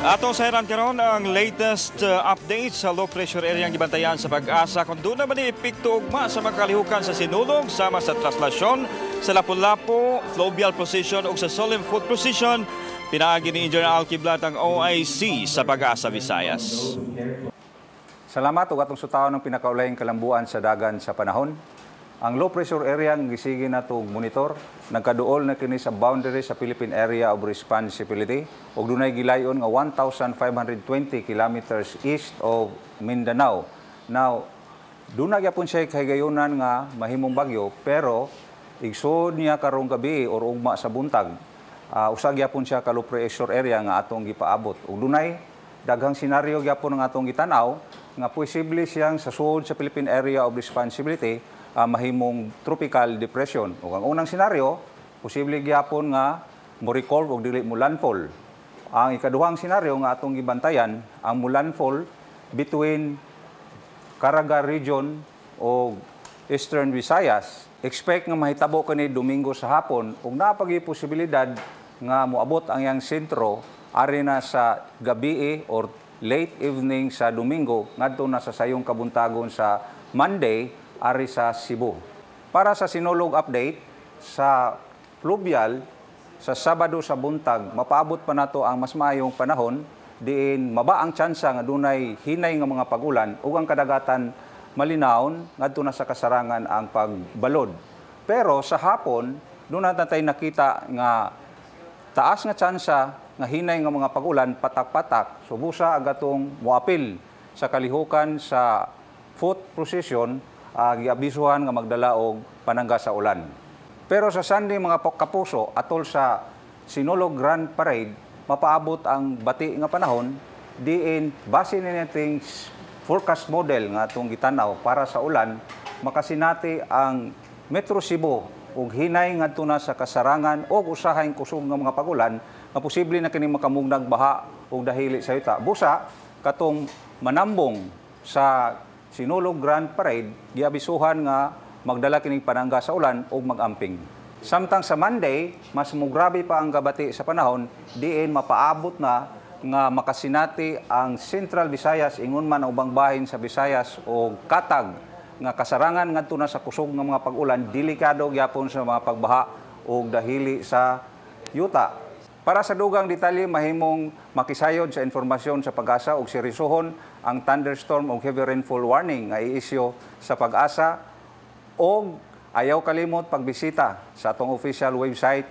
Atong sayran karon ang latest update sa low pressure area ang gibantayan sa Pag-asa kung duna ba ni epekto ugma sa mga kalihukan sa Sinulog, sama sa traslasyon sa Lapu-Lapu, fluvial position ug sa solemn foot position pinaagi ni Engineer Al Kiblat, ang OIC sa Pag-asa Visayas. Salamat ug atong sutaon ng pinakaulahing kalambuan sa dagan sa panahon. Ang low pressure area ang gisige nato og monitor, nagkaduol na kini sa boundary sa Philippine Area of Responsibility ug dunay gilayon nga 1,520 kilometers east of Mindanao. Now, duna gyapon siya kahigayunan nga mahimong bagyo, pero igsood niya karong gabi or ugma sa buntag. Usa gyapon siya ka low pressure area nga atong gipaabot. Ug dunay daghang senaryo gyapon ang atong gitan-aw nga posible siyang sa suod sa Philippine Area of Responsibility mahimong tropical depression. Ug ang unang senaryo, posible gyapon nga mo recurve og dili mo landfall. Ang ikaduhang senaryo nga atong gibantayan, ang mo landfall between Caraga region o Eastern Visayas. Expect nga mahitabo kani Domingo sa hapon ug naa pa posibilidad nga moabot ang iyang sentro ari na sa gabi or late evening sa Domingo ngadto na sa sayong kabuntagon sa Monday ari sa Cebu. Para sa Sinulog update sa fluvial, sa Sabado sa buntag mapaabot pa nato ang mas maayong panahon diin maba ang tsansa nga dunay hinay nga mga pagulan ug ang kadagatan malinawon ngadto na sa kasarangan ang pagbalod. Pero sa hapon, duna natay nakita nga taas nga tsansa nga hinay nga mga pagulan patak-patak. So busa agatong moapil sa kalihukan sa foot procession, giabisuhan nga magdala og panangga sa ulan. Pero sa Sunday, mga kapuso, atol sa Sinulog Grand Parade, mapaabot ang bati nga panahon diin base ni nating forecast model nga atong gitan-aw para sa ulan, makasinati ang Metro Cebu og hinay ngadto na sa kasarangan og usahay kusog nga mga pagulan nga posible na kini makamugnag baha ug dahili sa yuta. Busa katong manambong sa Sinulog Grand Parade, giabisuhan nga magdala kining panangga sa ulan ug magamping. Samtang sa Monday, mas mugrabe pa ang gabati sa panahon diin mapaabot na nga makasinati ang Central Visayas, ingon man ang ubang bahin sa Visayas o katag nga kasarangan ngadto na sa kusog nga mga pag-ulan, delikado gyapon sa mga pagbaha ug dahili sa yuta. Para sa dugang detalye, mahimong makisayod sa informasyon sa Pag-asa ug seryosohon ang thunderstorm ug heavy rainfall warning nga i-issue sa Pag-asa og ayaw kalimot pagbisita sa atong official website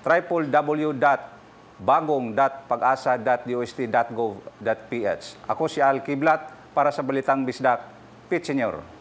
www.bagong.pagasa.dost.gov.ph. Ako si Al Kiblat para sa Balitang Bisdak. Pit Senyor.